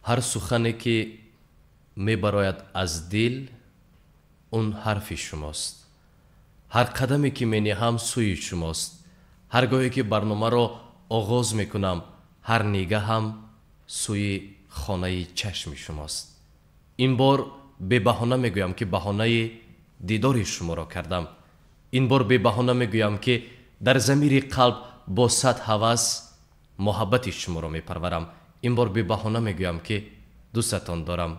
Ҳар сухане ки мебарояд аз дил, он ҳарфи шумост. Ҳар қадаме ки мениҳам сӯи шумост. Ҳар гоҳе ки барномаро оғоз мекунам, ҳар нигаҳам сӯи хонаи чашми шумост. Ин бор бебаҳона мегӯям ки баҳонаи дидори шуморо кардам. Ин бор бебаҳона мегӯям ки дар замири қалб бо сад ҳавас муҳаббати шуморо мепарварам. Ин бор бебаҳона мегӯям ки дӯстатон дорам.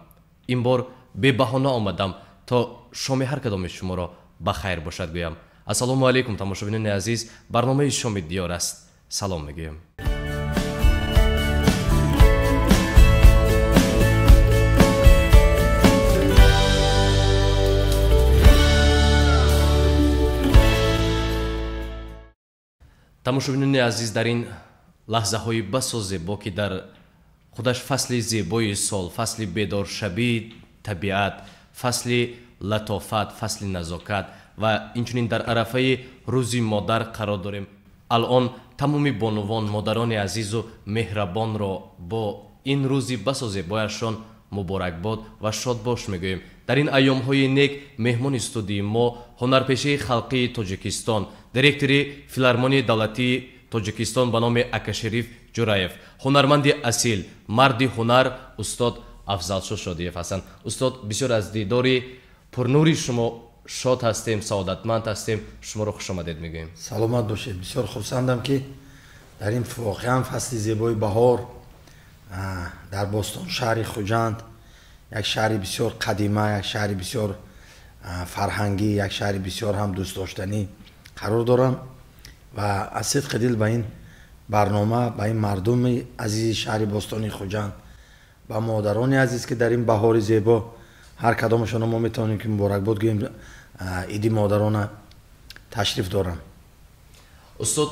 Ин бор бебаҳона омадам то шоми ҳар кадоми шуморо ба хайр бошад гӯям. Ассалому алайкум, тамошобинони азиз, барномаи шоми диёр аст. Салом мегӯям. Тамошобинони азиз, дар ин лаҳзаҳои басо зебо ки дар худаш фасли зебои сол, фасли бедоршавии табиат, фасли латофат, фасли назокат ва инчунин дар арафаи рӯзи модар қарор дорем. Алон тамоми бонувон, модарони азизу меҳрабонро бо ин рӯзи басо зебояшон муборакбод ва шодбош мегӯем. Дар ин айёмҳои нек меҳмони студияи мо ҳунарпешаи халқии Тоҷикистон, директори филармонияи давлатии Тоҷикистон ба номи Акашариф Ҷураев, ҳунарманди асил, марди ҳунар, устод Афзалшо Шодиев ҳастанд. Устод, бисёр аз дидори пурнури шумо шод ҳастем, саодатманд ҳастем. Шуморо хушомадед мегӯем. Саломат бошед. Бисёр хурсандам ки дар ин воқеан фасли зебои баҳор дар бостон шаҳри Хуҷанд, як шаҳри бисёр қадима, як шаҳри бисёр фарҳангӣ, як шаҳри бисёр ҳам дӯстдоштанӣ қарор дорам ва аз сидқи дил ба ин барнома, ба ин мардуми азизи шаҳри бостони Хуҷанд, ба модарони азиз ки дар ин баҳори зебо ҳар кадомашонро мо метавонем ки муборакбод гӯем, иди модарона ташриф дорам. Устод,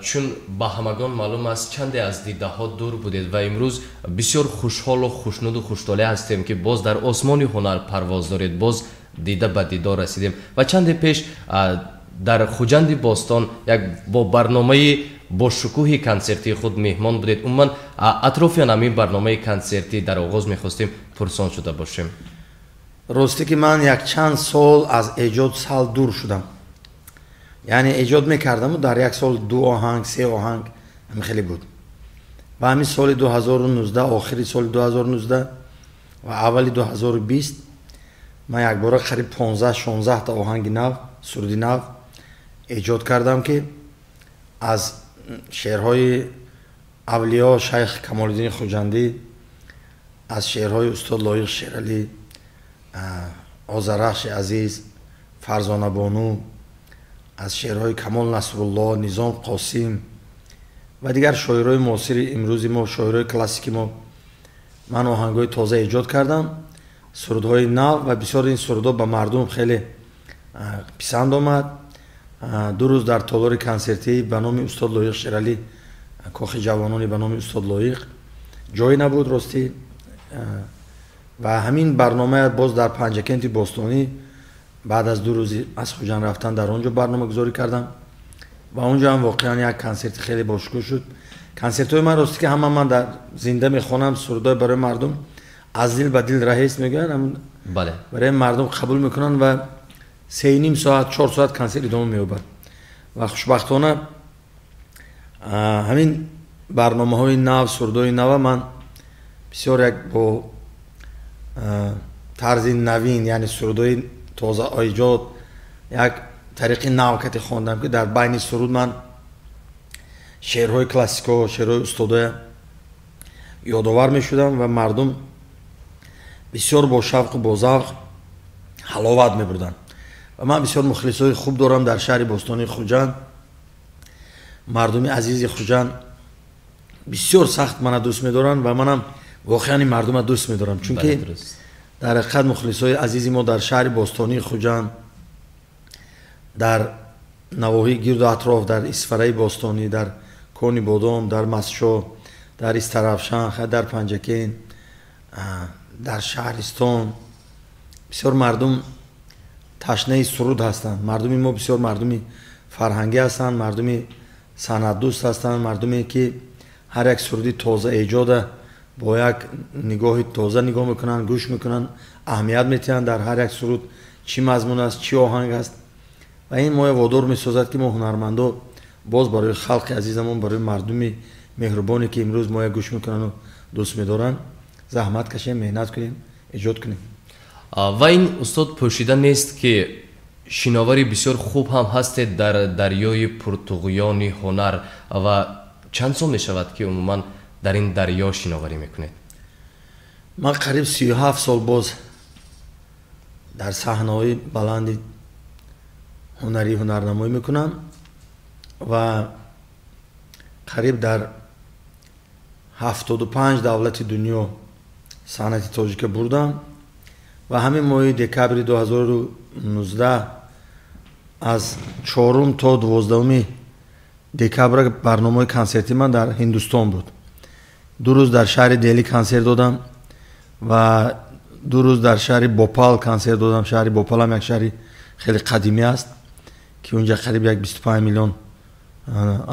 чун ба ҳамагон маълум аст, чанде аз дидаҳо дур будед ва имрӯз бисёр хушҳолу хушнуду хуштолеъ ҳастем ки боз дар осмони ҳунар парвоз доред, боз дида ба дидор расидем. Ва чанде пеш дар Хуҷанди бостон як бо барномаи бошукӯҳи консертии худ меҳмон будед. Умуман атрофи ҳамин барномаи консертӣ дар оғоз мехостем пурсон шуда бошем. Ростӣ ки ман якчанд сол аз эҷод сал дур шудам. Яъне эҷод мекардаму дар як сол 2 оҳанг, 3 оҳанг ҳамин хеле буд. Ва ҳамин соли 2019, охири соли 2019 ва аввали 2020 ман якбора қариб 15-16 та оҳанги нав, суруди нав эҷод кардам ки аз шеърҳои авлиё Шайх Камолиддини Хуҷандӣ, аз шеърҳои устод Лоиқ Шералӣ, Озарахши азиз, Фарзона Бону, аз шеърҳои Камол Насрулло, Низом Қосим ва дигар шоирҳои муосири имрӯзи мо, шоирҳои классики мо ман оҳангҳои тоза эҷод кардам, сурудҳои нав ва бисёр ин сурудҳо ба мардум хеле писанд омад. 2 рӯз дар толори консертӣ ба номи устод Лоиқ Шералӣ, кохи ҷавонони ба номи устод Лоиқ ҷой набуд ростӣ. Ва ҳамин барномая боз дар Панҷакенти бостонӣ баъд аз 2 рӯзи аз Хуҷанд рафтан дар он ҷо барномагузорӣ кардам ва он ҷо ҳам воқеан як консерти хеле бошукӯҳ шуд. Консертҳои ман ростӣ ки ҳама ман дар зинда мехонам, сурудҳои барои мардум аз дил ба дил раҳест мегӯянд, барои мардум қабул мекунанд ва 3.5 соат, 4 соат консерт идома меёбад. Ва хушбахтона ҳамин барномаҳои нав, сурудҳои нава ман бисёр як бо тарзи навин, яъне сурудҳои тоза эҷод, як тариқи нав кати хондам ки дар байни суруд ман шеърҳои классико, шеърҳои устодоя ёдовар мешудам ва мардум бисёр бо шавқу бо завқ ҳаловат мебурданд. Ва ман бисёр мухлисои хуб дорам дар шаҳри бостонии Хуҷанд. Мардуми азизи Хуҷанд бисёр сахт мана дӯст медоранд ва манам воқеан ин мардума дӯст медорам, чунки дар ҳақиқат мухлисои азизи мо дар шаҳри бостонии Хуҷанд, дар навоҳии гирду атроф, дар Исфараи бостонӣ, дар Кони Бодом, дар Масшо, дар Истаравшан, дар Панҷакент, дар шаҳристон бисёр мардум ташнаи суруд ҳастанд. Мардуми мо бисёр мардуми фарҳангӣ ҳастанд, мардуми санъатдӯст ҳастанд, мардуме ки ҳар як суруди тоза эҷода бо як нигоҳи тоза нигоҳ мекунанд, гӯш мекунанд, аҳамият метиҳанд дар ҳар як суруд чӣ мазмун аст, чӣ оҳанг аст. Ва ин моя водор месозад, ки мо ҳунармандо боз барои халқи азизамон, барои мардуми меҳрубоне, ки имрӯз моя гӯш мекунанду дӯст медоранд, заҳмат кашем, меҳнат кунем, эҷод кунем. Ва ин, устод, пӯшида нест, ки шиновари бисёр хуб ҳам ҳастед дар дарёи пуртуғёни ҳунар. Ва чанд сол мешавад, ки умуман дар ин дарё шиноварӣ мекунед? Ман қариб 37 сол боз дар саҳнаҳои баланди ҳунарӣ ҳунарнамоӣ мекунам ва қариб дар 75 давлати дунё санъати тоҷика бурдам. Ва ҳамин моҳи декабри 2019, аз 4 то 12 декабр барномаи консерти ман дар Ҳиндустон буд. 2 рӯз дар шаҳри Дели консерт додам ва 2 рӯз дар шаҳри Бопал консерт додам. Шаҳри Бопалам як шаҳри хеле қадимӣ аст, ки унҷа қариб як 25 миллион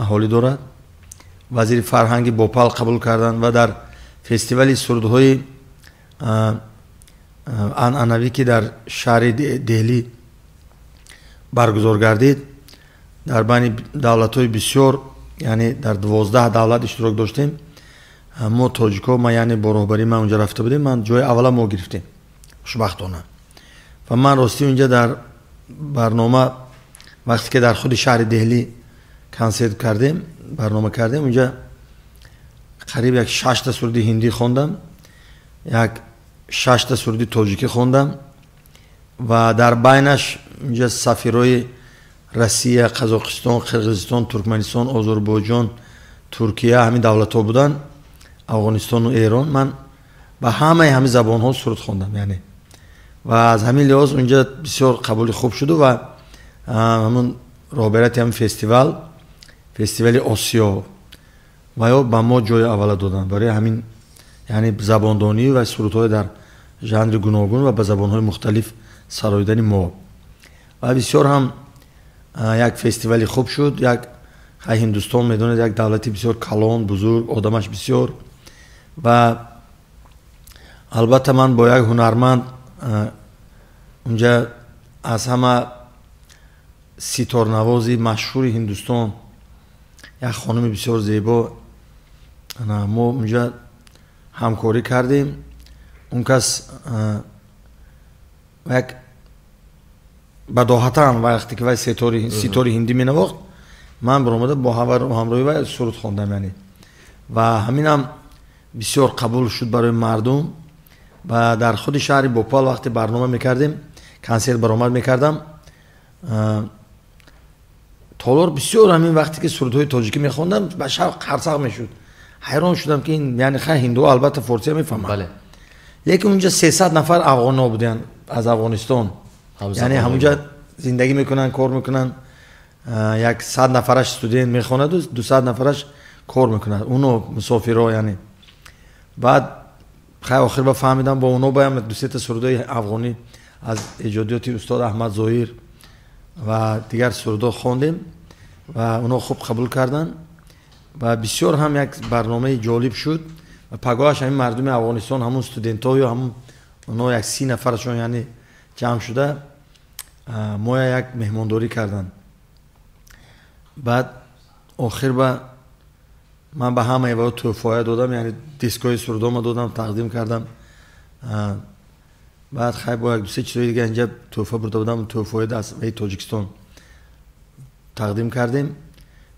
аҳолӣ дорад. Вазири фарҳанги Бопал қабул карданд ва дар фестивали сурудҳои анъанавӣ, ки дар шаҳри Деҳлӣ баргузор гардид, дар байни давлатҳои бисёр, яъне дар 12 давлат иштирок доштем мо тоҷико. Ма, яъне бо роҳбарии ман унҷа рафта будем. Ман ҷои аввала мо гирифтем, хушбахтона. Ва ман ростӣ унҷа дар барнома, вақте ки дар худи шаҳри Деҳлӣ консерт кардем, барнома кардем, унҷа қариб як шашта суруди ҳиндӣ хондам, як шашта суруди тоҷикӣ хондам. Ва дар байнаш унҷа сафирҳои Россия, Қазоқистон, Қирғизистон, Туркманистон, Озарбойҷон, Туркия, ҳамин давлатҳо буданд, Афғонистону Эрон. Ман ба ҳамаи ҳамин забонҳо суруд хондам, яъне ва аз ҳамин лиҳоз унҷа бисёр қабули хуб шуду. Ва ҳамун роҳбарияти ҳамин фестивал, фестивали Осиё, ва ё ба мо ҷои аввала доданд барои ҳамин, яъне забондонӣ ва сурудҳои дар жанри гуногун ва ба забонҳои мухталиф сароидани мо. Ва бисёр ҳам як фестивали хуб шуд. Як Ҳиндустон, медонед, як давлати бисёр калон, бузург, одамаш бисёр. Ва албатта ман бо як ҳунарманд унҷа, аз ҳама ситорнавози машҳури Ҳиндустон, як хонуми бисёр зебо, мо унҷа ҳамкорӣ кардем. Он кас як бадоҳатан, вақте ки вай ситори ҳиндӣ менавохт, ман баромада бо ҳамроҳи вай суруд хондам, яъне ва ҳаминам бисёр қабул шуд барои мардум. Ва дар худи шаҳри Бопал вақте барнома мекардем, консерт баромад мекардам, толор бисёр ҳамин вақте ки сурудҳои тоҷикӣ мехондам, ба шавқ қарсақ мешуд. Ҳайрон шудам, ки яъне хай, ҳиндуҳо албатта форсия мефаҳманд, лекин унҷа 300 нафар афғонҳо буданд аз Афғонистон, яъне ҳамунҷа зиндагӣ мекунанд, кор мекунанд. Як 100 нафараш студент мехонаду 200 нафараш кор мекунад, уно мусофирҳо. Яъне баъд хай, охир ба фаҳмидам, бо оно баям дусета сурудҳои афғонӣ аз эҷодиёти устод Аҳмад Зоҳир ва дигар сурудҳо хондем ва оно хуб қабул карданд. Ва бисёр ҳам як барномаи ҷолиб шуд. Ва пагоҳаш ҳамин мардуми Афғонистон, ҳамун студентҳою ҳамун оно, як 30 нафарашон, яъне ҷамъ шуда, моя як меҳмондорӣ карданд. Баъд охир ба ман ба ҳамаи ва тӯҳфоя додам, яъне дискҳои сурудома додам, тақдим кардам. Баъд хай, бо як дусе чизои дига инҷа тӯҳфа бурда будам, тӯҳфаи аз ваи Тоҷикистон тақдим кардем.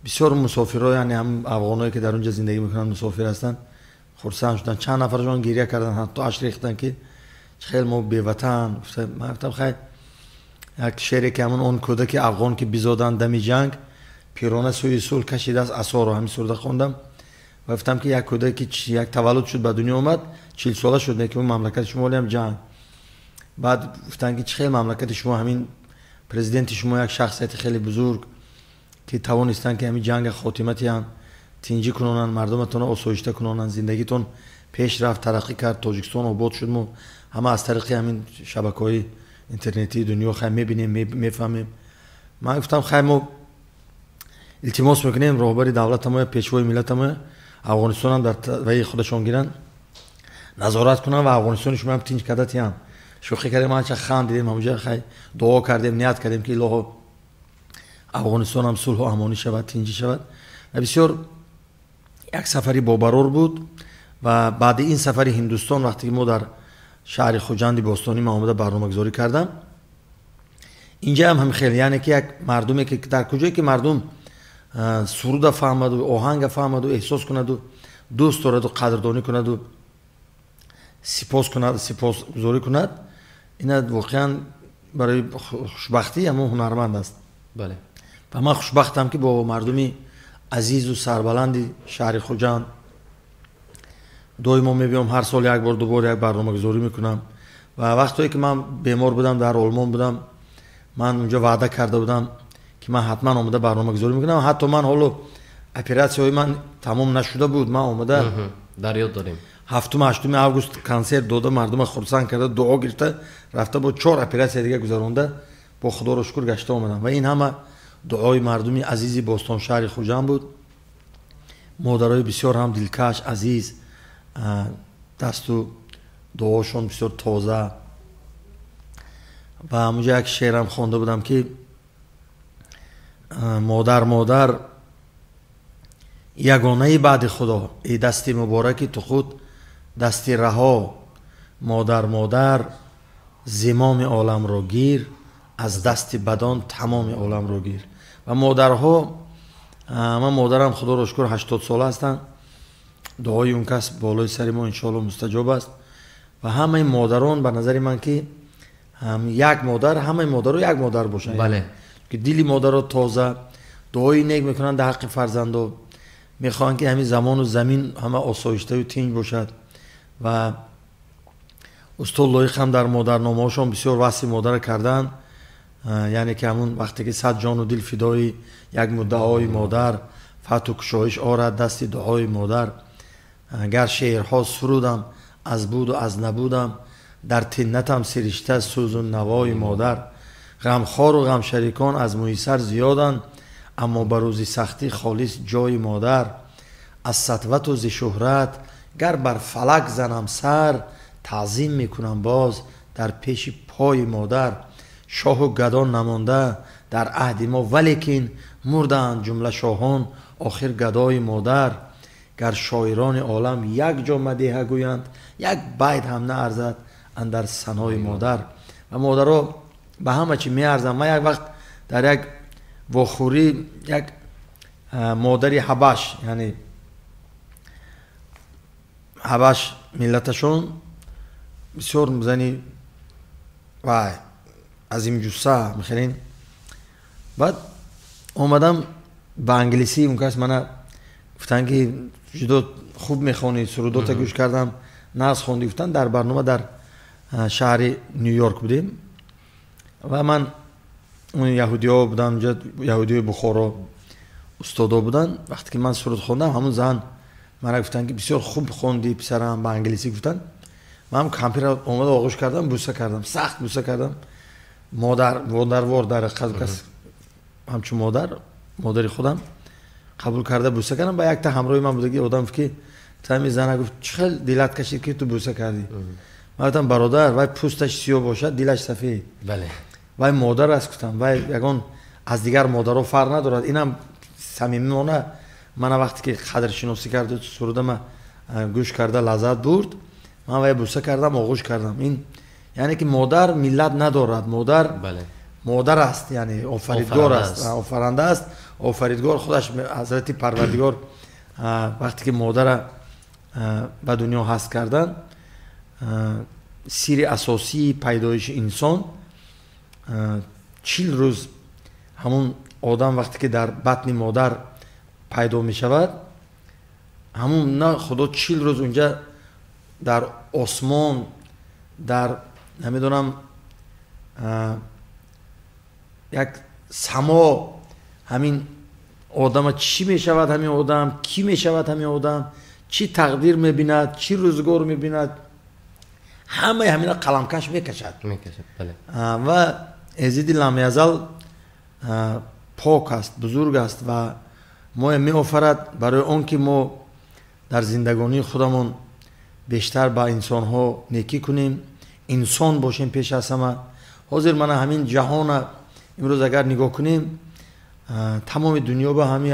Бисёр мусофирҳо, яъне ҳам афғонҳое, ки дар онҷа зиндагӣ мекунанд, мусофир ҳастанд, хурсанд шуданд. Чанд нафарашон гиря карданд, ҳатто ашк рехтанд, ки хел мо беватан. Ман гуфтам, хай, як шере, ки ҳамон он кӯдаки афғон, ки бизоданд дами ҷанг, пирона сӯи сулҳ кашидааст асоро, ҳамин суруда хондам ва гуфтам, ки як кӯдаки як таваллуд шуд, ба дунё омад, 40 сола шуд, ки мамлакати шумо ҳам ҷанг. Баъд гуфтанд, ки чӣ хел мамлакати шумо, ҳамин президенти шумо як шахсияти хеле бузург, ки тавонистанд, ки ҳамин ҷанга хотима диҳанд, тинҷӣ кунонанд, мардуматонро осоишта кунонанд, зиндагитон пеш рафт, тараққӣ кард, Тоҷикистон обод шуд. Мо ҳама аз тариқи ҳамин шабакаҳои интернетии дунё хай мебинем, мефаҳмем. Ман гуфтам, хай, мо илтимос мекунем роҳбари давлатамо, пешвои миллатамо, Афғонистонам дар ваи худашон гиранд. Назорат кунам ва Афғонистони шумо ҳам тинҷ карда тиям. Шӯхӣ кардем, анча хандидем, ҳамонҷа хай дуо кардем, ният кардем ки илоҳо Афғонистон ҳам сулҳу амонӣ шавад, тинҷӣ шавад. Ва бисёр як сафари бобарор буд. Ва баъди ин сафари Ҳиндустон, вақте ки мо дар шаҳри Хуҷанди бостонӣ ман омада барномагузорӣ кардам, инҷа ҳам ҳам хеле, яъне ки як мардуме ки дар куҷое ки мардум суруда фаҳмаду, оҳанга фаҳмаду, эҳсос кунаду, дӯст дораду, қадрдонӣ кунаду, сипос кунад, сипосгузорӣ кунад, ина воқеан барои хушбахтӣ ҳамон ҳунарманд аст. Бале. Ва ман хушбахтам ки бо мардуми азизу сарбаланди шаҳри Хуҷанд доимо мебиём, ҳар сол як бор, ду бор як барномагузорӣ мекунам. Ва вақтое ки ман бемор будам, дар Олмон будам, ман унҷо ваъда карда будам ки ман ҳатман омада барномагузорӣ мекунам. Ҳатто ман ҳоло оператсияҳои ман тамом нашуда буд, ман омада дар ёд дорем 7-8 август консерт дода, мардума хурсанд карда, дуо гирифта, рафта бо 4 оператсия дига гузаронда, бо худоро шукр гашта омадам. Ва ин ҳама дуои мардуми азизи бостоншаҳри Хуҷанд буд. Модарои бисёр ҳам дилкаш, азиз, дасту дуошон бисёр тоза. Ва ҳамонҷо як шеърам хонда будам ки модар, модар, ягонаи баъди худо, эй дасти мубораки ту худ дасти раҳо. Модар, модар, зимоми оламро гир, аз дасти бадон тамоми оламро гир. Ва модарҳо, ман модарам худоро шукр 80 сола ҳастанд, дуои он кас болои сари мо иншоалло мустаҷоб аст. Ва ҳамаи модарон ба назари ман ки як модар, ҳамаи модаро як модар бошанд. Бале. Ки дили модаро тоза, дуои нек мекунанд дар ҳаққи фарзандо, мехоҳанд ки ҳамин замону замин ҳама осоиштаю тинҷ бошад. Ва устод Лоиқ ҳам дар модарномаҳошон бисёр васфи модарро карданд, яъне ки ҳамун вақте ки 100 ҷону дил фидои як муддаои модар, фатҳу кушоиш орад дасти дуои модар. Гар шеърҳо сурудам аз буду аз набудам, дар тиннатам сиришта сӯзу навои модар. Ғамхору ғамшарикон аз мӯи сар зиёданд, аммо ба рӯзи сахтӣ холис ҷои модар. Аз сатвату зи шӯҳрат гар бар фалак занам сар, таъзим мекунам боз дар пеши пои модар. Шоҳу гадон намонда дар аҳди мо, валекин мурдаанд ҷумла шоҳон охир гадои модар. Гар шоирони олам як ҷо мадеҳа гӯянд, як байт ҳам наарзад андар санои модар. Ва модаро ба ҳама чӣ меарзанд. Ман як вақт дар як вохӯрӣ як модари ҳабаш, яъне ҳабаш миллаташон бисёр зани вай азимҷусса мехелин. Баъд омадам ба англисӣ, он кас мана гуфтанд ки ҷудо хуб мехонӣ, сурудота гӯш кардам, нағз хондӣ, гуфтанд. Дар барнома дар шаҳри Ню-Йорк будем ва ман он яҳудиҳо буданд, унҷа яҳудиҳои Бухоро устодо буданд. Вақте ки ман суруд хондам, ҳамун зан мана гуфтанд ки бисёр хуб хондӣ писарам, ба англисӣ гуфтанд. Ман кампирро омада оғӯш кардам, бӯса кардам, сахт бӯса кардам. Модар, модарвор дар кас ҳамчун модар, модари худам қабул карда бӯса кардам. Ба якта ҳамроҳи ман будаги одам гуфт ки тами зана гуфт чӣ хел дилат кашид ки ту бӯса кардӣ? Ман гуфтам бародар, вай пӯсташ сиёҳ бошад, дилаш сафед. Бале. Вай модар аст, гуфтам, вай ягон аз дигар модаро фарқ надорад. Инам самимона мана вақте ки қадршиносӣ карду сурудама гӯш карда лаззат бурд, ман вай бӯса кардам, оғӯш кардам. Ин яъне ки модар миллат надорад, модар модар аст, яъне офаридгор аст, офаранда аст. Офаридгор худаш ҳазрати Парвардигор вақте ки модара ба дунё ҳаст кардан, сири асосии пайдоиши инсон 40 рӯз ҳамун одам вақте ки дар батни модар пайдо мешавад, ҳамун на худо 40 рӯз унҷа дар осмон, дар намедонам як само ҳамин одама чӣ мешавад, ҳамин одам кӣ мешавад, ҳамин одам чӣ тақдир мебинад, чӣ рӯзгор мебинад, ҳамаи ҳамина қаламкаш мекашад. Ва Эзиди Ламязал пок аст, бузург аст ва мо меофарад барои он ки мо дар зиндагонии худамон Бештар ба инсонҳо некӣ кунем, инсон бошем пеш аз ҳама. Ҳозир мана ҳамин ҷаҳона имрӯз агар нигоҳ кунем, тамоми дунё ба ҳамин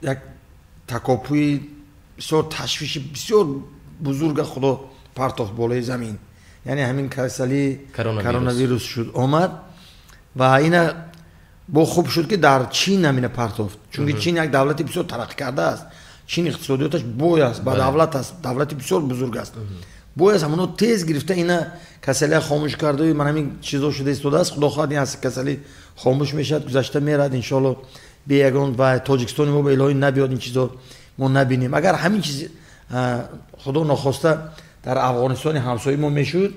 як такопӯи бисёр, ташвиши бисёр бузурга Худо партофт болои замин. Яъне ҳамин касалии коронавирус шуд, омад ва ина бо хуб шуд, ки дар Чин ҳамина партофт, чунки Чин як давлати бисёр тараққӣ карда аст. Чин иқтисодиёташ бой аст, ба давлат аст, давлати бисёр бузург аст. Бояд ҳамоно тез гирифта ина касалия хомӯш карду ман ҳамин чизо шуда истодааст. Худо хоҳад, ин касалӣ хомӯш мешавад, гузашта мерад иншоалло бе ягон ва Тоҷикистони мо ба илоҳӣ набиёд, ин чизо мо набинем. Агар ҳамин чиз Худо нохоста дар Афғонистони ҳамсояи мо мешуд,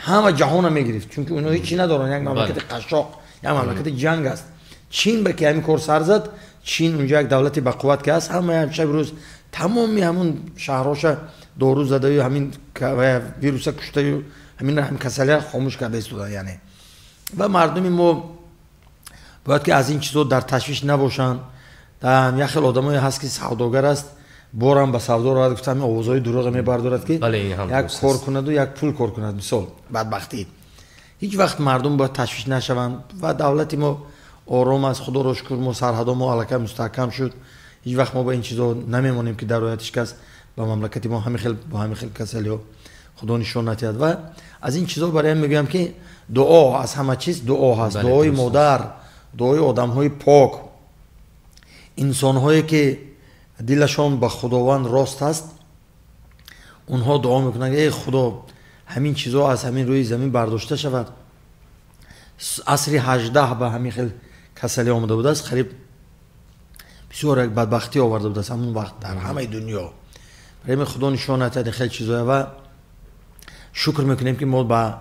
ҳама ҷаҳона мегирифт, чунки онҳо ҳеҷ чи надоранд, як мамлакати қашшоқ, як мамлакати ҷанг аст. Чин ба ки ҳамин кор сар зад, Чин унҷа як давлати бақувват ки аст, ҳама шаб рӯз тамоми ҳамун шаҳрҳоша дору задаю ҳамин вируса куштаю ҳамин касалия хомӯш карда истода. Яъне ва мардуми мо бояд ки аз ин чизо дар ташвиш набошанд. Як хел одамое ҳаст, ки савдогар аст, борам ба савдо равад, гуфта ҳамин овозҳои дурӯға мебардорад, ки як кор кунаду як пул кор кунад. Мисол, бадбахтӣ. Ҳеҷ вақт мардум бояд ташвиш нашаванд ва давлати мо ором аст, Худоро шукр, мо сарҳадо мо аллакай мустаҳкам шуд. Ҳеҷ вақт мо ба ин чизо намемонем, ки дарояд ҳеҷ кас ба мамлакати мо ҳамин хел бо ҳамин хел касалиҳо, Худо нишон натиҳад. Ва аз ин чизо барои ҳам мегӯям, ки дуо аз ҳама чиз дуо ҳаст, дуои модар, дуои одамҳои пок, инсонҳое ки дилашон ба Худованд рост аст, онҳо дуо мекунанд: эй Худо, ҳамин чизо аз ҳамин рӯи замин бардошта шавад. Асри 18 ба ҳамин хел касалӣ омада будааст, қариб бисёр як бадбахтӣ оварда будааст ҳамон вақт дар ҳамаи дунё. Барои ҳамин Худо нишон натиҳад ин хел чизоя. Ва шукр мекунем, ки мо ба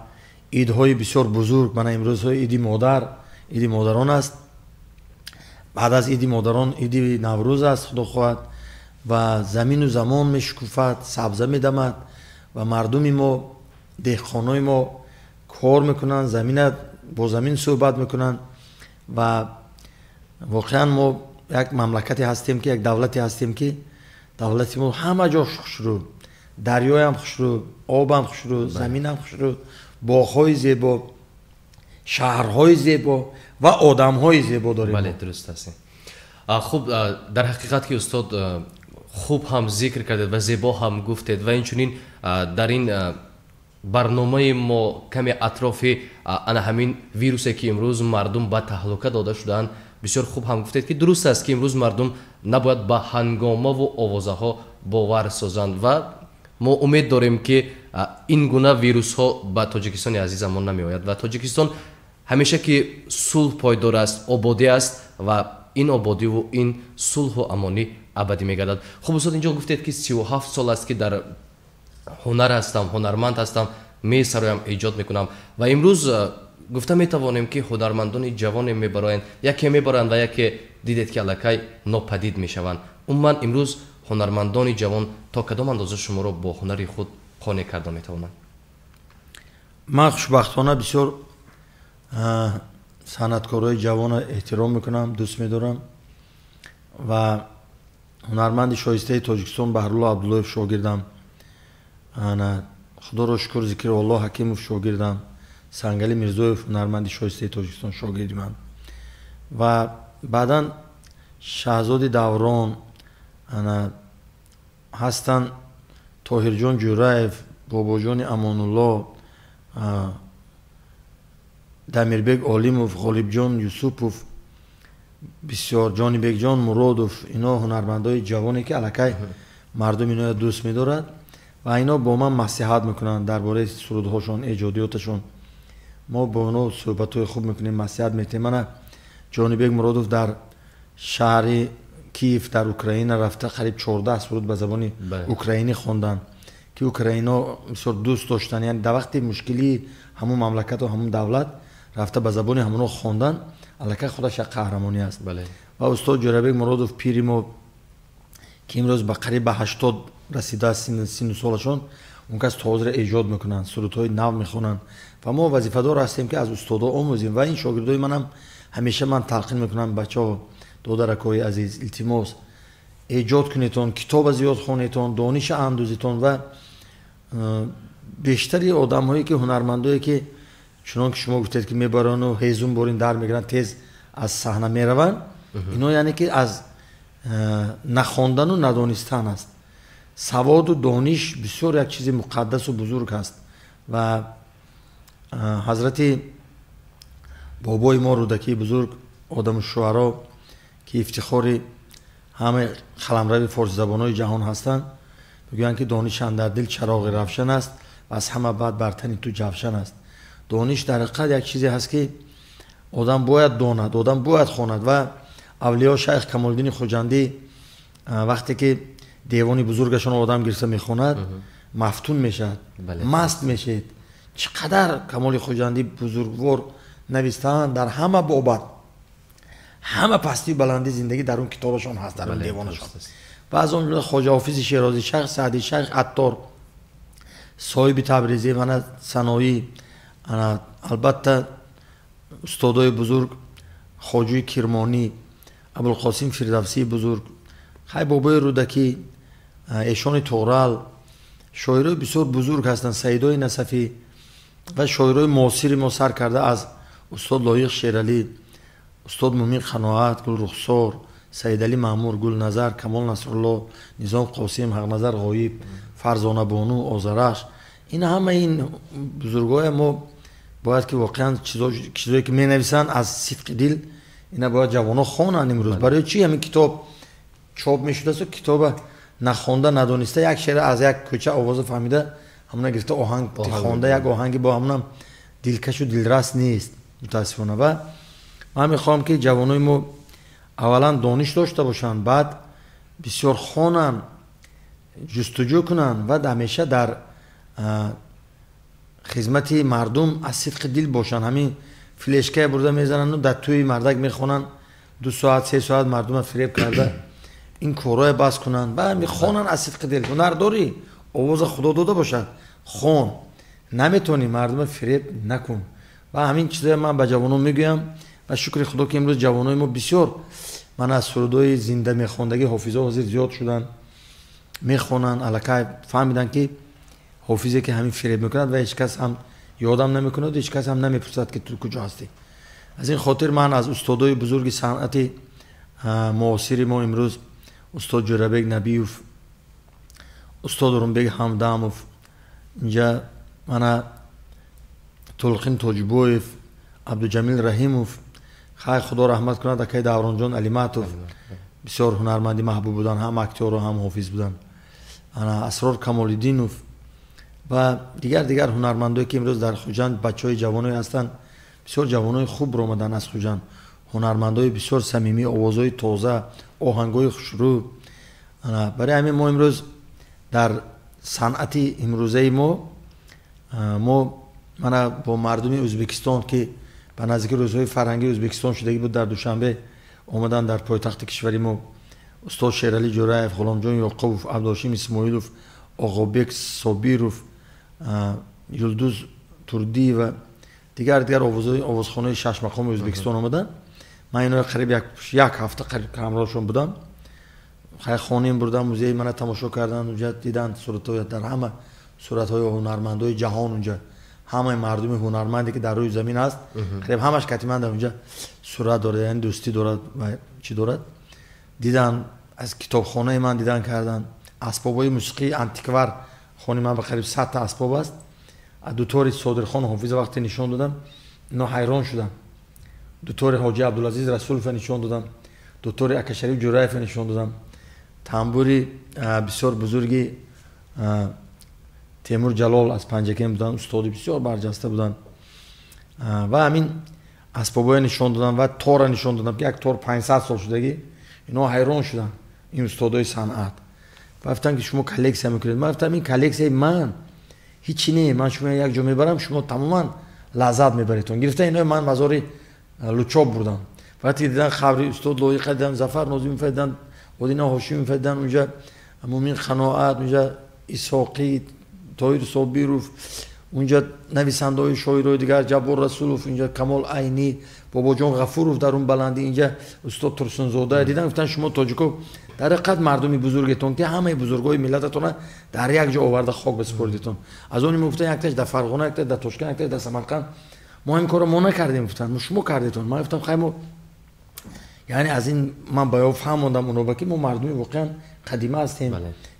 идҳои бисёр бузург, мана имрӯзҳои иди модар, иди модарон аст, баъд аз иди модарон иди Наврӯз аст, Худо хоҳад, ва замину замон мешукуфад, сабза медамад ва мардуми мо, деҳқонои мо кор мекунанд, замина бо замин суҳбат мекунанд. Ва воқеан мо як мамлакате ҳастем, ки як давлате ҳастем, ки давлати мо ҳама ҷо хушрӯ, дарёям хушрӯ, обам хушрӯ, заминам хушрӯ, боғҳои зебо, шаҳрҳои зебо ва одамҳои зебо дорем. Бале, дуруст аст. Хуб, дар ҳақиқат ки устод хуб ҳам зикр кардед ва зебо ҳам гуфтед ва инчунин дар ин барномаи мо каме атрофи ана ҳамин вирусе, ки имрӯз мардум ба таҳлука дода шудаанд, бисёр хуб ҳам гуфтед, ки дуруст аст, ки имрӯз мардум набояд ба ҳангомаву овозаҳо бовар созанд ва мо умед дорем, ки ин гуна вирусҳо ба Тоҷикистони азизамон намеояд ва Тоҷикистон ҳамеша ки сулҳ пойдор аст, ободӣ аст ва ин ободиву ин сулҳу амонӣ абадӣ мегардад. Хуб, устод, инҷо гуфтед, ки 37 сол аст, ки дар ҳунар ҳастам, ҳунарманд ҳастам, месароям, эҷод мекунам ва имрӯз гуфта метавонем, ки ҳунармандони ҷавоне мебароянд, яке мебароянд ва яке дидед, ки аллакай нопадид мешаванд. Умуман имрӯз ҳунармандони ҷавон то кадом андоза шуморо бо ҳунари худ қонеъ карда метавонанд? Ман хушбахтона бисёр санъаткорҳои ҷавонро эҳтиром мекунам, дӯст медорам ва ҳунарманди шоистаи Тоҷикистон Баҳрулло Абдуллоев шогирдам, ана Худоро шукр, Зикрулло Ҳакимов шогирдам, Сангали Мирзоев ҳунарманди шоистаи Тоҷикистон шогирди ман ва баъдан Шаҳзоди Даврон ана ҳастанд, Тоҳирҷон Ҷӯраев, Бобоҷони Амонулло, Дамирбек Олимов, Ғолибҷон Юсупов, бисёр Ҷонибекҷон Муродов, ино ҳунармандои ҷавоне, ки аллакай мардум иноя дӯст медорад ва ино бо ман маслиҳат мекунанд дар бораи сурудҳошон, эҷодиёташон. Мо бо оно суҳбатҳои хуб мекунем, маслиҳат метиҳем. Мана Ҷонибек Муродов дар шаҳри Киев дар Украина рафта қариб 14 суруд ба забони украинӣ хонданд, ки украино бисёр дӯст доштанд. Яъне дар вақти мушкилии ҳамун мамлакату ҳамун давлат рафта ба забони ҳамуно хондан аллакай худаш як қаҳрамонӣ аст. Ва устод Ҷӯрабек Муродов, пири мо, ки имрӯз ба қариб ба 80 расидааст синну солашон, он кас то ҳозира эҷод мекунанд, сурудҳои нав мехонанд ва мо вазифадор ҳастем, ки аз устодо омӯзем. Ва ин шогирдои манам ҳамеша ман талқин мекунам: бачаҳо, додаракҳои азиз, илтимос, эҷод кунедтон, китоба зиёд хонедтон, дониша андӯзедтон. Ва бештари одамҳое ки ҳунармандое ки чунон ки шумо гуфтед ки мебарану ҳезум борин дар мегиранд, тез аз саҳна мераванд, ино яъне ки аз нахондану надонистан аст. Саводу дониш бисёр як чизи муқаддасу бузург аст. Ва ҳазрати бобои мо Рӯдакии бузург, одаму шуаро, ки ифтихори ҳамаи қаламрави форсизабонҳои ҷаҳон ҳастанд, мегӯянд ки дониш андар дил чароғи равшан аст ва аз ҳама бад бар тани ту ҷавшан аст. Дониш дар ҳақиқат як чизе ҳаст ки одам бояд донад, одам бояд хонад. Ва авлиё шайх Камолиддини Хуҷандӣ вақте ки девони бузургашон одам гирифта мехонад, мафтун мешавад, маст мешавад. Чӣ қадар Камоли Хуҷандӣ бузургвор навистаанд дар ҳама бобат, ҳама пастию баландии зиндагӣ дар он китобашон ҳаст, дар он девонашон. Ва аз он ҷумла Хоҷа Ҳофизи Шерозӣ, шайх Саъдӣ, шайх Аттор, соҳиби Табрезӣ, мана Саноӣ, албатта устодои бузург Хоҷуи Кирмонӣ, Абулқосим Фирдавсии бузург, хай бобои Рӯдакӣ, Эшони Тоғрал, шоирои бисёр бузург ҳастанд, Саидои Насафӣ ва шоирои муосири мо сар карда аз устод Лоиқ Шералӣ, устод Мумин Қаноат, Гулрухсор, Саидалӣ Маъмур, Гулназар, Камол Насрулло, Низом Қосим, Ҳақназар Ғоиб, Фарзонабону, Озарахш, ин ҳама ин бузургҳое мо бояд ки воқеан чизое ки менависанд аз сидқи дил, ина бояд ҷавонҳо хонанд имрӯз. Барои чӣ ҳамин китоб чоп мешудасту китоба нахонда, надониста як шеър аз як кӯча овоза фаҳмида ҳамона гирифта оҳанг хонда, як оҳанги бо ҳамонам дилкашу дилрас нест мутаассифона. Ва ман мехоҳам ки ҷавонои мо аввалан дониш дошта бошанд, баъд бисёр хонанд, ҷустуҷӯ кунанд ва ҳамеша дар хизмати мардум аз сидқи дил бошанд. Ҳамин флешкае бурда мезананду дар тӯи мардак мехонанд, 2 соат 3 соат мардума фиреб карда ин корҳое бас кунанд. Ва мехонанд аз сидқи дил. Ҳунар дорӣ, овоза худо дода бошад, хон, наметавонӣ мардума фиреб накун. Ва ҳамин чизое ман ба ҷавонон мегӯям. Ва шукри худо ки имрӯз ҷавонои мо бисёр ман аз сурудҳои зинда мехондагӣ ҳофизҳо ҳозир зиёд шуданд, мехонанд, аллакай фаҳмиданд ки ҳофизе ки ҳамин фиреб мекунад ва ҳеҷ кас ҳам ёдам намекунад, ҳеҷ кас ҳам намепурсад ки ту куҷо ҳастӣ. Аз ин хотир ман аз устодои бузурги санъати муосири мо имрӯз устод Ҷӯрабек Набиев, устод Урумбек Ҳамдамов, инҷа мана Тулқин Тоҷибоев, Абдуҷамил Раҳимов, хай худо раҳмат кунад акай Давронҷон Алиматов, бисёр ҳунарманди маҳбуб буданд, ҳам актёру ҳам ҳофиз буданд, ана Асрор Камолиддинов ва дигар ҳунармандое ки имрӯз дар Хуҷанд бачаҳои ҷавоное ҳастанд, бисёр ҷавонои хуб ромаданд аз Хуҷанд, ҳунармандои бисёр самимӣ, овозҳои тоза, оҳангҳои хушрӯ. Барои ҳамин мо имрӯз дар санъати имрӯзаи мо мана бо мардуми Ӯзбекистон ки ба наздики рӯзҳои фарҳангии Ӯзбекистон шудагӣ буд, дар Душанбе омаданд, дар пойтахти кишвари мо устод Шералӣ Ҷӯраев, Ғуломҷон Ёқубов, Абдуҳошим Исмоилов, Оғобек Собиров, Юлдуз Турдиева, дигар овозхонаи шашмақоми Ӯзбекистон омаданд. Ман иноро қариб як ҳафта қариб ҳамроҳшон будам. Хай хонем бурдам, музеи мана тамошо карданд, унҷа диданд суратҳои дар ҳама суратҳои ҳунармандои ҷаҳон, унҷа ҳамаи мардуми ҳунарманде ки дар рӯи замин аст, қариб ҳамаш катиман дар унҷа сурат дорад, яъне дӯстӣ дорад ва чӣ дорад. Дидан аз китобхонаи ман дидан карданд, асбобҳои мусиқии антиквар, хони ман ба қариб 100 та асбоб аст. Дутори Содирхон Ҳофиза вақте нишон додам, ино ҳайрон шуданд. Дутори Ҳоҷи Абдулазиз Расулова нишон додам, дутори Акашариф Ҷӯраева нишон додам, тамбури бисёр бузурги Темур Ҷалол аз Панҷакент буданд, устоди бисёр барҷаста буданд. Ва ҳамин асбобҳоя нишон додам ва тора нишон додам ки як тор 500 сол шудагӣ, ино ҳайрон шуданд, ин устодои санъат. Ва гуфтанд ки шумо коллексия мекунед. Ман гуфтам ин коллексияи ман ҳичи не, ман шумо як ҷо мебарам, шумо тамоман лаззат мебаред. Гирифта ино ман мазори Лучоб бурдам. Вақте дидан қабри устод Лоиқа дидан, Зафар Нозимов дидан, Одина Ҳошимов дидан, унҷа Мумин Қаноат, унҷа Исоқӣ, Тоир Собиров, Унҷа нависандаҳои шоирои дигар, Ҷаббор Расулов, инҷа Камол Айнӣ, Бобоҷон Ғафуров дар он баландӣ, инҷа устод Турсунзода дидан, гуфтанд шумо тоҷико дар ҳақиқат мардуми бузургетон, ки ҳамаи бузургои миллататонро дар як ҷо оварда хок бисупоридетон. Аз он гуфтанд якташ дар Фарғона, якташ дар Тошканд, якташ дар Самарқанд. Мо ин корро мо накардем, гуфтанд, мо шумо кардетон. Ман гуфтам хай мо, яъне аз ин ман ба ё фаҳмондам онҳо, ки мо мардуми воқеан қадима ҳастем,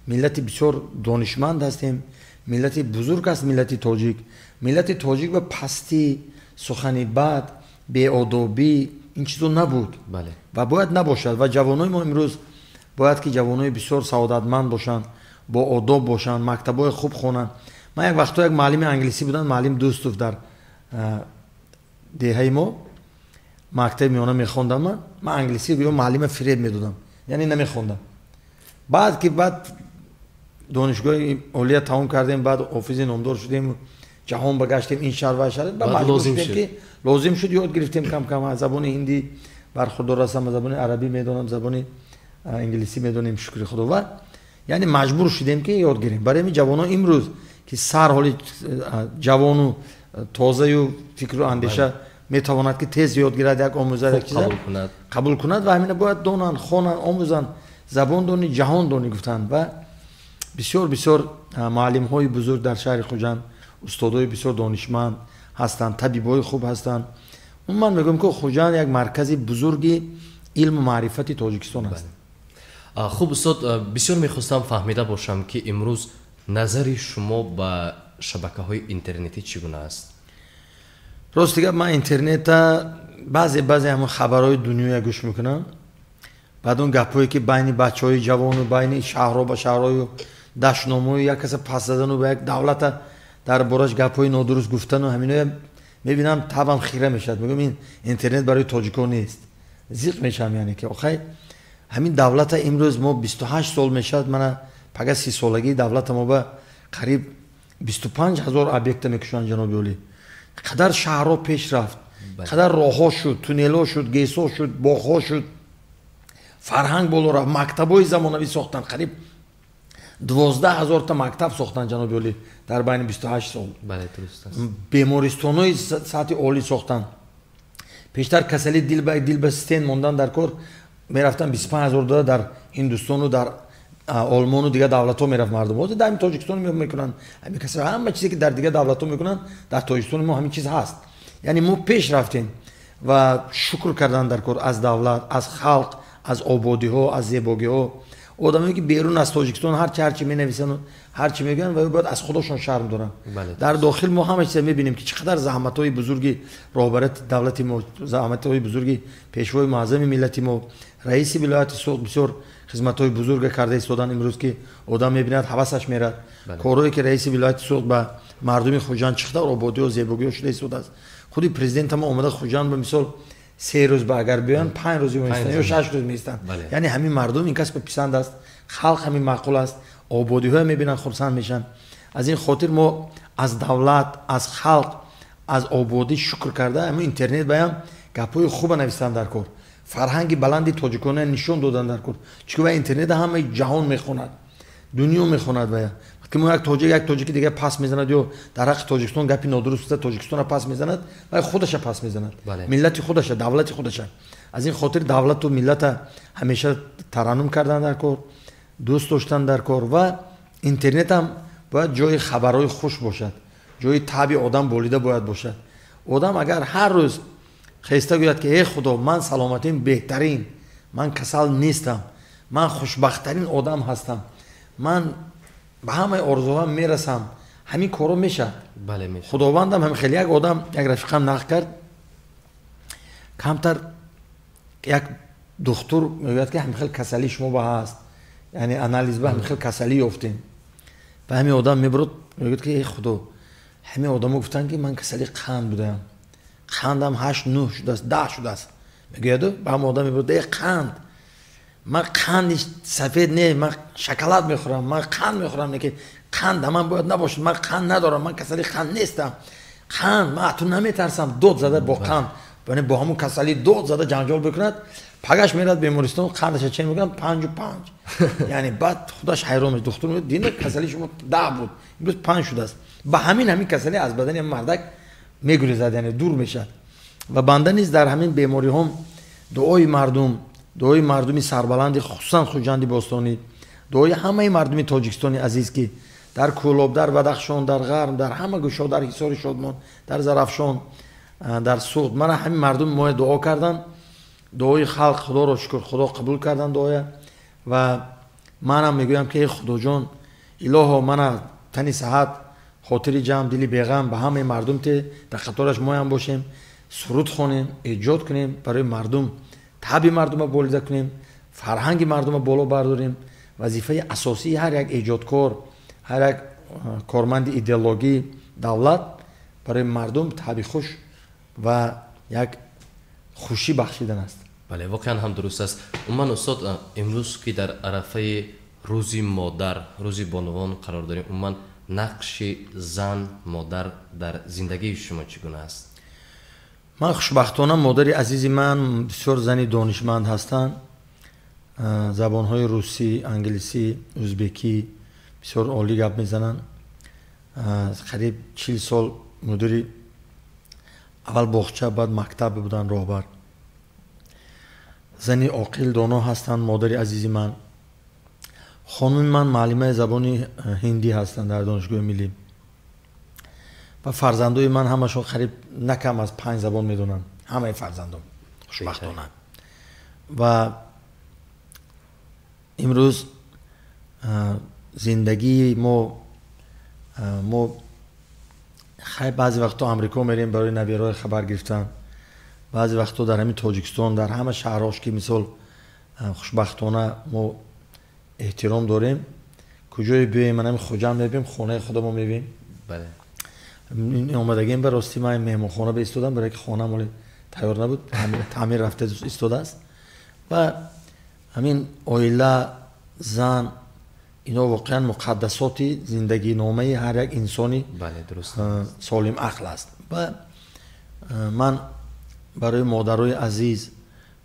миллати бисёр донишманд ҳастем, миллати бузург аст миллати тоҷик. Миллати тоҷик ба пастӣ, сухани бад, беодобӣ ин чизо набуд ва бояд набошад. Ва ҷавонои мо имрӯз бояд ки ҷавонои бисёр саодатманд бошанд, бо одоб бошанд, мактабҳои хуб хонанд. Ман як вақто як муаллими англисӣ будам, муаллим Дӯстов дар деҳаи мо, мактаби миёна мехондам. Ман англисӣ гӯё муаллима фиреб медодам, яъне намехондам. Баъд ки баъд донишгоҳи олия тамом кардем, баъд офизи номдор шудем, ҷаҳон багаштем, ин шаҳр ва шаҳр, баъд маҷбур шудем ки лозим шуд, ёд гирифтем кам кам. Аз забони ҳиндӣ бархурдор ҳастам, аз забони арабӣ медонам, забони англисӣ медонем, шукри Худованд. Яъне маҷбур шудем ки ёд гирем. Барои ҳамин ҷавонон имрӯз ки сар ҳоли ҷавону тозаю фикру андеша метавонад ки тез ёд гирад, як омӯзад, як чиза қабул кунад ва ҳамина бояд донанд, хонанд, омӯзанд. Забон дони, ҷаҳон дони гуфтанд. Ва бисёр бисёр муаллимҳои бузург дар шаҳри Хуҷанд, устодои бисёр донишманд ҳастанд, табибои хуб ҳастанд. Умуман мегӯям ки Хуҷанд як маркази бузурги илму маърифати Тоҷикистон аст. Хуб устод, бисёр мехостам фаҳмида бошам ки имрӯз назари шумо ба шабакаҳои интернетӣ чӣ гуна аст? Рости гап, ман интернета баъзе баъзе ҳамон хабарҳои дунёя гӯш мекунам. Баъд он гапҳое ки байни бачаҳои ҷавону байни шаҳрҳо ба шаҳрҳою дашномою як каса пас задану ба як давлата дар бораш гапҳои нодуруст гуфтану ҳаминоя мебинам, табам хира мешавад. Мегӯям ин интернет барои тоҷико нест, зиқ мешавам. Яъне ки охай ҳамин давлата имрӯз мо 28 сол мешавад, мана пага 30 солагии давлата мо ба қариб 25 ҳазор объекта мекушанд ҷаноби олӣ. Қадар шаҳрҳо пеш рафт, қадар роҳҳо шуд, туннелҳо шуд, гесҳо шуд, боғҳо шуд, фарҳанг боло рафт, мактабҳои замонавӣ сохтанд, қариб 12 ҳазорта мактаб сохтанд ҷаноби олӣ дар байни 28 сол. Бемористонҳои сатҳи олӣ сохтанд. Пештар касали дил ба дил ба стен мондан дар кор мерафтанд 25 ҳазор дода дар Ҳиндустону дар Олмону дигар давлатҳо мерафт мардум. Ҳозир дар ҳамин Тоҷикистон мекунанд. Ҳамин касал ҳама чизе ки дар дигар давлатҳо мекунанд, дар Тоҷикистони мо ҳамин чиз ҳаст. Яъне мо пеш рафтем ва шукр кардан дар кор аз давлат, аз халқ, аз ободиҳо, аз зебогиҳо. Одамое ки берун аз Тоҷикистон ҳарчи ҳарчи менависанд, ҳарчи мегӯянд, ва бояд аз худошон шарм доранд. Дар дохил мо ҳама чиза мебинем ки чӣ қадар заҳматҳои бузурги роҳбарияти давлати мо, заҳматҳои бузурги пешвои муаззами миллати мо, раиси вилояти Суғд бисёр хизматҳои бузурга карда истоданд имрӯз, ки одам мебинад ҳавасаш мерад. Корҳое ки раиси вилояти Суғд ба мардуми Хуҷанд чӣ қадар ободиҳо, зебогиҳо шуда истодааст. Худи президента мо омада Хуҷанд ба мисол 3 рӯз ба агар биёянд 5 рӯз меистанд ё 6 рӯз меистанд. Яъне ҳамин мардум ин кас ба писанд аст, халқ ҳамин маъқул аст, ободиҳое мебинанд, хурсанд мешаванд. Аз ин хотир мо аз давлат, аз халқ, аз ободӣ шукр карда, ҳамин интернет баям гапҳои хуба нависанд дар кор, фарҳанги баланди тоҷикона нишон додан дар кор. Чунки ва интернет ҳамаи ҷаҳон мехонад, дунё мехонад. Вая ки мо як тоҷик як тоҷики дигар пас мезанад ё дар ҳаққи Тоҷикистон гапи нодуруст гуфта Тоҷикистонро пас мезанад, вай худаша пас мезанад, миллати худаша, давлати худаша. Аз ин хотир давлату миллата ҳамеша тараннум кардан дар кор, дӯст доштан дар кор. Ва интернетам бояд ҷои хабарҳои хуш бошад, ҷои таби одам болида бояд бошад. Одам агар ҳар рӯз хеста гӯяд ки эй Худо, ман саломатим беҳтарин, ман касал нестам, ман хушбахттарин одам ҳастам, ман ба ҳамаи орзуҳоам мерасам, ҳамин корро мешавад. Худовандам ҳам хеле як одам, як рафиқам нақл кард, камтар як духтур мегӯяд ки ҳамин хел касалии шумо ба ҳаст, яъне анализ ба ҳамин хел касалӣ ёфтем. Ба ҳамин одам мебурд, мегӯяд ки эй Худо, ҳамин одамо гуфтанд ки ман касалии қанд будаам, қандам 8-9 шудааст, 10 шудааст. Мегӯяду ба ҳамин одам мебурд, эй қанд, ман қанди сафед не, ман шоколад мехӯрам, ман қанд мехӯрам, не ки қанд ман бояд набошад, ман қанд надорам, ман касали қанд нестам, қанд ман аз ту наметарсам. Дод зада бо қанд, яъне бо ҳамон касалӣ дод зада ҷанҷол бикунад. Пагаш мерад бемористон, қандаша чен мекунад 5,5. Яъне баъд худаш ҳайрон мешавад. Духтур мегӯяд дина касалии шумо 10 буд, имрӯз 5 шудааст. Ба ҳамин касалӣ аз бадани мардак мегурезад, яъне дур мешавад. Ва банда низ дар ҳамин бемориҳом дуои мардум, дуои мардуми сарбаланди, хусусан Хуҷанди бостонӣ, дуои ҳамаи мардуми Тоҷикистони азиз, ки дар Кӯлоб, дар Бадахшон, дар Ғарм, дар ҳама гӯшаҳо, дар Ҳисори Шодмон, дар Зарафшон, дар Суғд, мана ҳамин мардум моя дуо кардан. Дуои халқ, Худоро шукр, Худо қабул кардан дуоя. Ва манам мегӯям ки эй Худоҷон, илоҳо, мана тани саҳат, хотири ҷамъ, дили беғам ба ҳамаи мардум те, дар қатораш моям бошем, суруд хонем, эҷод кунем, барои мардум таби мардума болида кунем, фарҳанги мардума боло бардорем. Вазифаи асосии ҳар як эҷодкор, ҳар як корманди идеологии давлат барои мардум таби хуш ва як хушӣ бахшидан аст. Бале, воқеан ҳам дуруст аст. Умуман устод, имрӯз ки дар арафаи рӯзи модар, рӯзи бонувон қарор дорем, умуман нақши зан, модар дар зиндагии шумо чӣ гуна аст? Ман хушбахтона модари азизи ман бисёр зани донишманд ҳастанд. Забонҳои русӣ, англисӣ, ӯзбекӣ бисёр олӣ гап мезананд. Қариб 40 сол мудири аввал боғча, баъд мактаб буданд, роҳбар. Зани оқил, доно ҳастанд модари азизи ман. Хонуми ман муаллимаи забони ҳиндӣ ҳастанд дар донишгоҳи миллӣ. Ва фарзандои ман ҳамашон қариб на кам аз 5 забон медонанд. Ҳамаи фарзандом хушбахтона. Ва имрӯз зиндагии мо хай баъзе вақтҳо Амрико мерем барои набираҳои хабар гирифтан, баъзе вақтҳо дар ҳамин Тоҷикистон, дар ҳама шаҳрҳош ки мисол хушбахтона мо эҳтиром дорем, куҷое биёем, ман ҳамин Хуҷанд мебием, хонаи худамо мебием. Бале. Омадагим ба рости ман меҳмонхона ба истодам, барои ки хонаам ҳоле тайёр набуд, таъмир рафта истодааст. Ва ҳамин оила, зан, ино воқеан муқаддасоти зиндагиномаи ҳар як инсони солим ақл аст. Ва ман барои модарои азиз,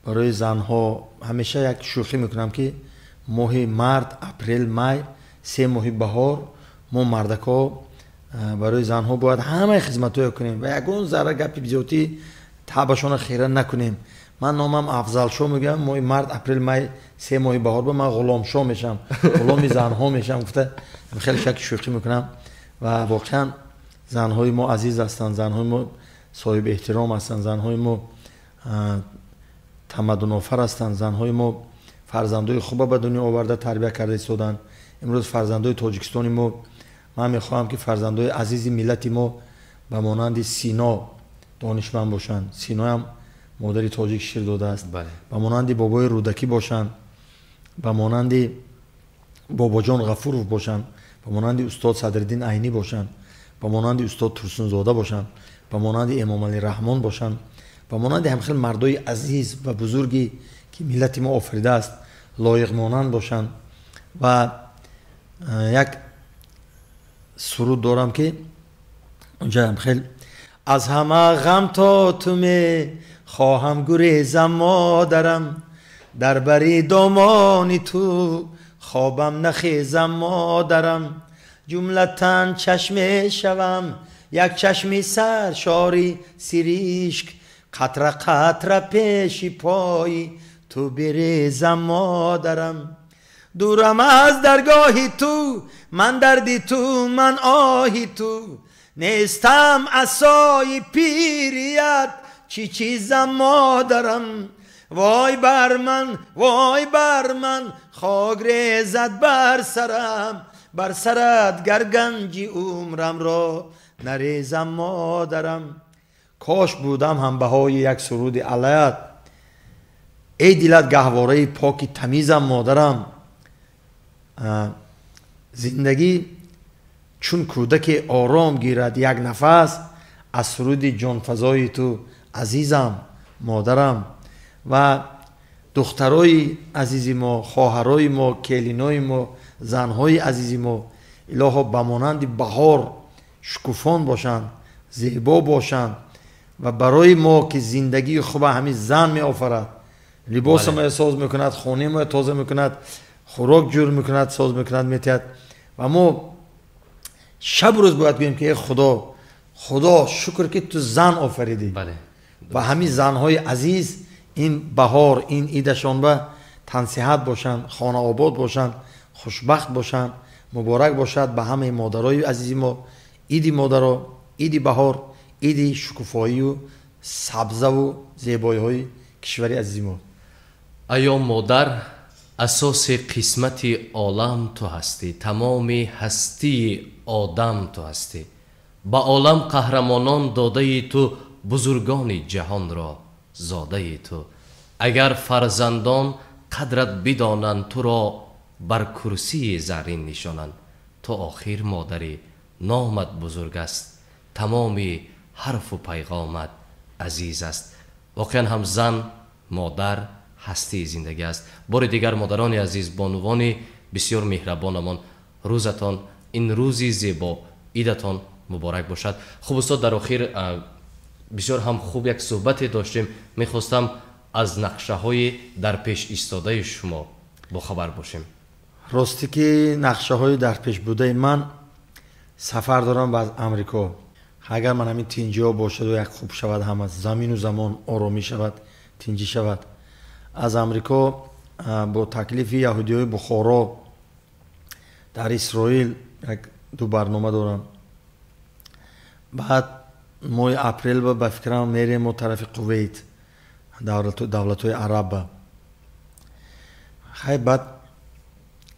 барои занҳо ҳамеша як шӯхӣ мекунам, ки моҳи март, апрел, май, 3 моҳи баҳор мо мардакҳо барои занҳо бояд ҳамаи хизматҳоя кунем ва ягон зарра гапи зиёдӣ таъбашона хира накунем. Ман номам Афзалшо мегӯям, моҳи март, апрел, май, 3 моҳи баҳор ба ман ғуломшо мешам, ғуломи занҳо мешам, гуфта хеле шак шӯхӣ мекунам. Ва воқеан занҳои мо азиз ҳастанд, занҳои мо соҳиби эҳтиром ҳастанд, занҳои мо тамаддунофар ҳастанд, занҳои мо фарзандои хуба ба дунё оварда тарбия карда истоданд. Имрӯз фарзандои Тоҷикистони мо, ман мехоҳам ки фарзандои азизи миллати мо ба монанди Сино донишманд бошанд. Синоям модари тоҷик шир додааст. Ба монанди бобои Рӯдакӣ бошанд, ба монанди Бобоҷон Ғафуров бошанд, ба монанди устод Садриддин Айнӣ бошанд, ба монанди устод Турсунзода бошанд, ба монанди Эмомалӣ Раҳмон бошанд, ба монанди ҳамхел мардои азиз ва бузурге ки миллати мо офаридааст, лоиқмонанд бошанд. Ва як суруд дорам ки унҷа ҳамхел аз ҳама ғам то ту мехоҳам гурезам модарам, дар бари домони ту хобам нахезам модарам, ҷумлатан чашме шавам як чашми саршори сиришк, қатра қатра пеши пои ту бирезам модарам. Дурам аз даргоҳи ту, ман дарди ту, ман оҳи ту, нестам асои пирият, чӣ чизам модарам. Вой бар ман, вой бар ман, хок резад бар сарам, бар сарат гар ганҷи умрамро нарезам модарам. Кош будам ҳамбаҳои як суруди алаят, эй дилат гаҳвораи поки тамизам модарам. Зиндагӣ чун кӯдаке ором гирад як нафас, аз суруди ҷонфазои ту азизам модарам. Ва духтарои азизи мо, хоҳарои мо, келинои мо, занҳои азизи мо, илоҳо ба монанди баҳор шукуфон бошанд, зебо бошанд ва барои мо ки зиндагии хуба ҳамин зан меофарад, либоси моя соз мекунад, хонаи моя тоза мекунад, хӯрок ҷур мекунад, соз мекунад, метиҳад. Ва мо Шабу рӯз бояд гӯем ки э Худо, Худо шукр ки ту зан офаридӣ. Ва ҳамин занҳои азиз ин баҳор, ин идашон ба тансиҳат бошанд, хонаобод бошанд, хушбахт бошанд. Муборак бошад ба ҳамаи модарои азизи мо. Иди модаро, иди баҳор, иди шукуфоию сабзаву зебоиҳои кишвари азизи мо. Аё модар, асоси қисмати олам ту ҳастӣ, тамоми ҳастии одам ту ҳастӣ. Ба олам қаҳрамонон додаи ту, бузургони ҷаҳонро зодаи ту. Агар фарзандон қадрат бидонанд, туро бар курсии заррин нишонанд. Ту охир модарӣ, номат бузург аст, тамоми ҳарфу пайғомат азиз аст. Воқеан ҳам зан, модар ҳастии зиндагӣ аст. Бори дигар модарони азиз, бонувони бисёр меҳрабонамон, рӯзатон, ин рӯзи зебо, идатон муборак бошад. Хуб устод, дар охир бисёр ҳам хуб як суҳбате доштем. Мехостам аз нақшаҳои дар пеш истодаи шумо бохабар бошем. Рости ки нақшаҳои дар пеш будаи ман, сафар дорам ба Амрико. Агар ман ҳамин тинҷиҳо бошаду як хуб шавад, ҳама замину замон оромӣ шавад, тинҷӣ шавад. Аз Амрико бо таклифи яҳудиҳои Бухоро дар Исроил як ду барнома дорам. Баъд моҳи апрел ба фикрам мерем мо тарафи Кувейт, давлатҳои арабба. Хай, баъд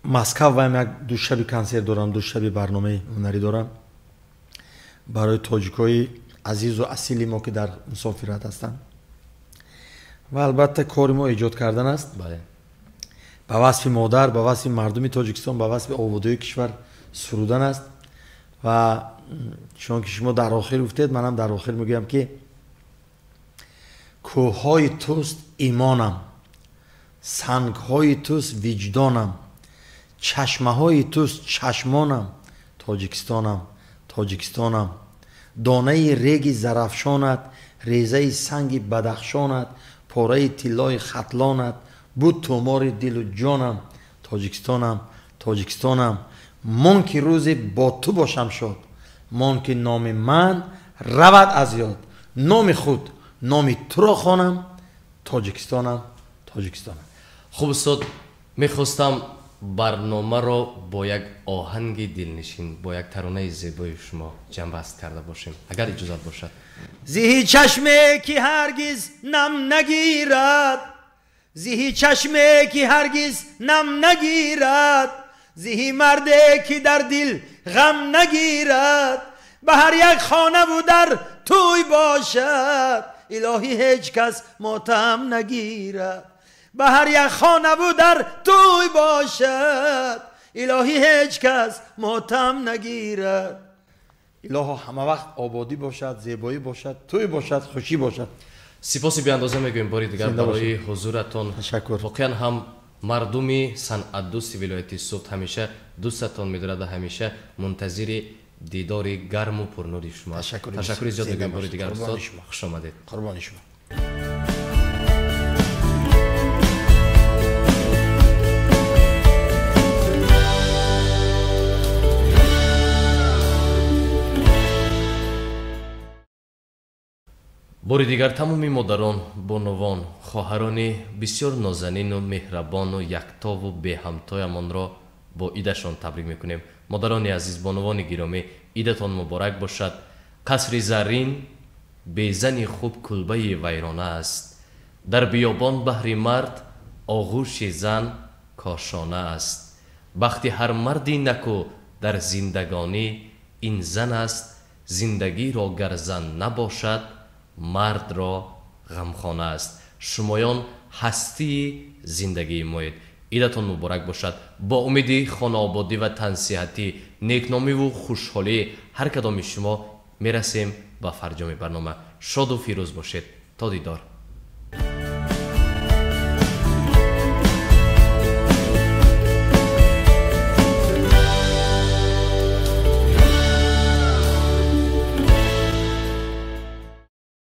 Москав ваям як ду шаби консерт дорам, ду шаби барномаи ҳунарӣ дорам барои тоҷикҳои азизу асили мо, ки дар мусофират ҳастанд. Ва албатта кори мо эҷод кардан аст. Ба васфи модар, ба васфи мардуми Тоҷикистон, ба васфи ободии кишвар сурудан аст. Ва чун ки шумо дар охир гуфтед, манам дар охир мегӯям ки кӯҳҳои туст имонам, сангҳои туст виҷдонам, чашмаҳои туст чашмонам, Тоҷикистонам, Тоҷикистонам. Донаи реги Зарафшонат, резаи санги Бадахшонат, пораи тиллои Хатлонат, буд тумори дилу ҷонам, Тоҷикистонам, Тоҷикистонам. Мон ки рӯзе бо ту бошам шод, мон ки номи ман равад аз ёд, номи худ, номи туро хонам, Тоҷикистонам, Тоҷикистонам. Хуб устод, мехостам барномаро бо як оҳанги дилнишин, бо як таронаи зебои шумо ҷамъбаст карда бошем, агар иҷозат бошад. Зиҳи чашме ки ҳаргиз нам нагирад, зиҳи чашме ки ҳаргиз нам нагирад, зиҳи марде ки дар дил ғам нагирад, ба ҳар як хонаву дар тӯй бошад, илоҳӣ ҳеҷ кас мотам нагирад. Ба ҳар як хонаву дар тӯй бошад, илоҳӣ ҳеҷ кас мотам нагирад. Илоҳо ҳама вақт ободӣ бошад, зебоӣ бошад, тӯй бошад, хушӣ бошад. Сипоси беандоза мегӯем бори дигар барои ҳузуратон. Ташаккур. Воқеан ҳам мардуми санъатдӯсти вилояти Суғд ҳамеша дӯстатон медорад ва ҳамеша мунтазири дидори гарму пурнури шумо аст. Ташаккури зиёд мегӯем бори дигар устод. Хуш омадед. Қурбони шумо. Бори дигар тамоми модарон, бонувон, хоҳарони бисёр нозанину меҳрабону яктову беҳамтоямонро бо идашон табрик мекунем. Модарони азиз, бонувони гиромӣ, идатон муборак бошад. Қасри заррин безани хуб кулбаи вайрона аст. Дар биёбон баҳри мард оғӯши зан кошона аст. Бахти ҳар марди наку дар зиндагонӣ ин зан аст. Зиндагиро гар зан набошад, мардро ғамхона аст. Шумоён ҳастии зиндагии моед. Идатон муборак бошад. Бо умеди хонаободӣ ва тансиҳатӣ, некномиву хушҳолии ҳар кадоми шумо мерасем ба фарҷоми барнома. Шоду фирӯз бошед. То дидор.